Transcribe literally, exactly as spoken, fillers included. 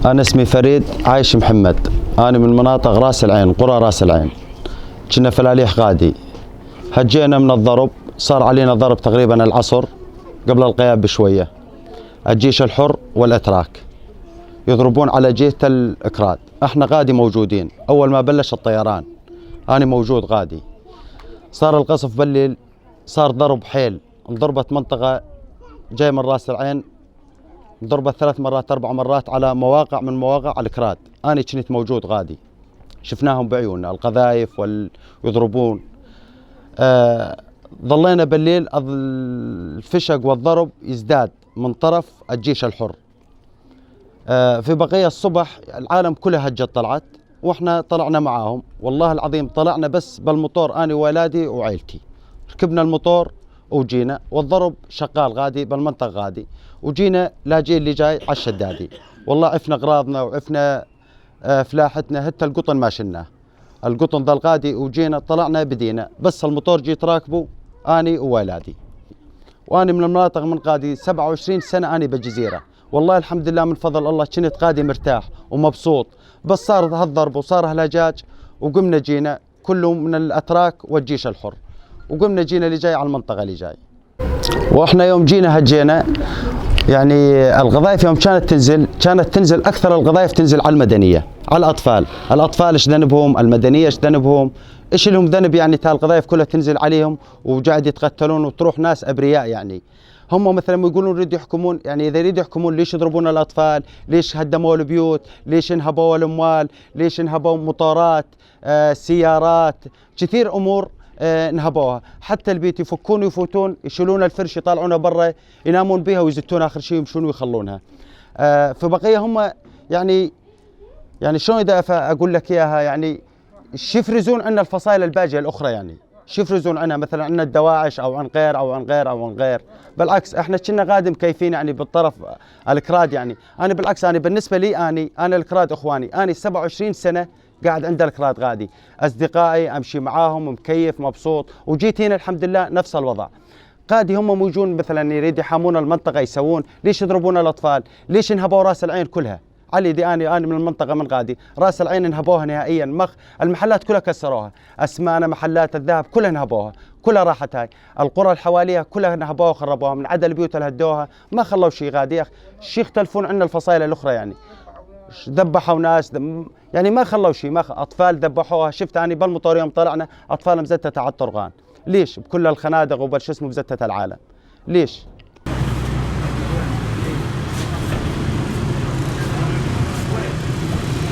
أنا اسمي فريد عايش محمد، أنا من مناطق راس العين، قرى راس العين. كنا فلاليح غادي، هجينا من الضرب، صار علينا ضرب تقريبًا العصر قبل القيام بشوية. الجيش الحر والأتراك يضربون على جهة الإكراد، احنا غادي موجودين. أول ما بلش الطيران أنا موجود غادي، صار القصف بالليل، صار ضرب حيل، انضربت منطقة جاي من راس العين، انضربت ثلاث مرات، أربع مرات على مواقع من مواقع الكراد. أنا كنت موجود غادي، شفناهم بعيوننا، القذايف وال-، يضربون. آه، ظلينا بالليل، أظ-، الفشق والضرب يزداد من طرف الجيش الحر. آه، في بقية الصبح العالم كلها هجت طلعت، واحنا طلعنا معاهم. والله العظيم طلعنا بس بالمطور، اني وولادي وعيلتي. ركبنا المطور وجينا، والضرب شغال غادي بالمنطقة غادي، وجينا لاجئين اللي جاي على الشدادي. والله عفنا اغراضنا وعفنا، آه، فلاحتنا، حتى القطن ما شلناه. القطن ظل غادي، وجينا طلعنا بدينا، بس المطور جيت راكبه اني وولادي. واني من المناطق من غادي، سبعة وعشرين سنة اني بالجزيرة. والله الحمد لله، من فضل الله كنت غادي مرتاح ومبسوط، بس صار هالضرب وصار هالهجاج، وقمنا جينا كله من الاتراك والجيش الحر، وقمنا جينا اللي جاي على المنطقة اللي جاي. واحنا يوم جينا هجينا، يعني، القذايف يوم كانت تنزل، كانت تنزل اكثر القذايف تنزل على المدنية، على الاطفال. الاطفال ايش ذنبهم؟ المدنية ايش ذنبهم؟ ايش لهم ذنب؟ يعني، تا القذايف كلها تنزل عليهم وقاعد يتقتلون، وتروح ناس ابرياء، يعني. هم مثلًا يقولون يريدوا يحكمون، يعني، اذا يريدوا يحكمون، ليش يضربون الاطفال؟ ليش هدموا البيوت؟ ليش انهبوا الاموال؟ ليش انهبوا مطارات، آه، سيارات؟ كثير امور، آه، انهبوها. حتى البيت يفكون ويفوتون، يشيلون الفرش، يطالعونه برا، ينامون بيها ويزتون اخر شيء، يمشون ويخلونها. آه، فبقية هم، يعني، يعني، شلون اذا أف-، اقول لك اياها، يعني، شو يفرزون عنا الفصائل الباجية الاخرى؟ يعني، شو يفرزون عنا؟ مثلًا عنا الدواعش او عن غير او عن غير او عن غير. بالعكس، احنا كنا غادي مكيفين، يعني، بالطرف الكراد. يعني، انا بالعكس، انا بالنسبة لي، اني، انا الكراد اخواني، اني سبعة وعشرين سنة قاعد عند الكراد غادي، اصدقائي امشي معاهم، مكيف، مبسوط. وجيت هنا الحمد لله نفس الوضع. غادي هم موجون مثلًا يريد يحامون المنطقة، يسوون، ليش يضربون الاطفال؟ ليش انهبوا راس العين كلها؟ علي دي، اني، اني من المنطقة من غادي، راس العين انهبوها نهائيًا، مخ المحلات كلها كسروها، اسمانة، محلات الذهب كلها انهبوها، كلها راحت. هاي القرى اللي حواليها كلها انهبوها وخربوها، من عدا البيوت اللي هدوها ما خلوا شي غادي. يا اخ، شي يختلفون عنا الفصائل الاخرى، يعني، ش-، ذبحوا ناس، دم-، يعني، ما خلوا شي، ما خ-، اطفال ذبحوها. شفت اني بالمطور يوم طلعنا، اطفال مزتته على الطرقان. ليش؟ بكل الخنادق وبال شو اسمه مزتته العالم. ليش؟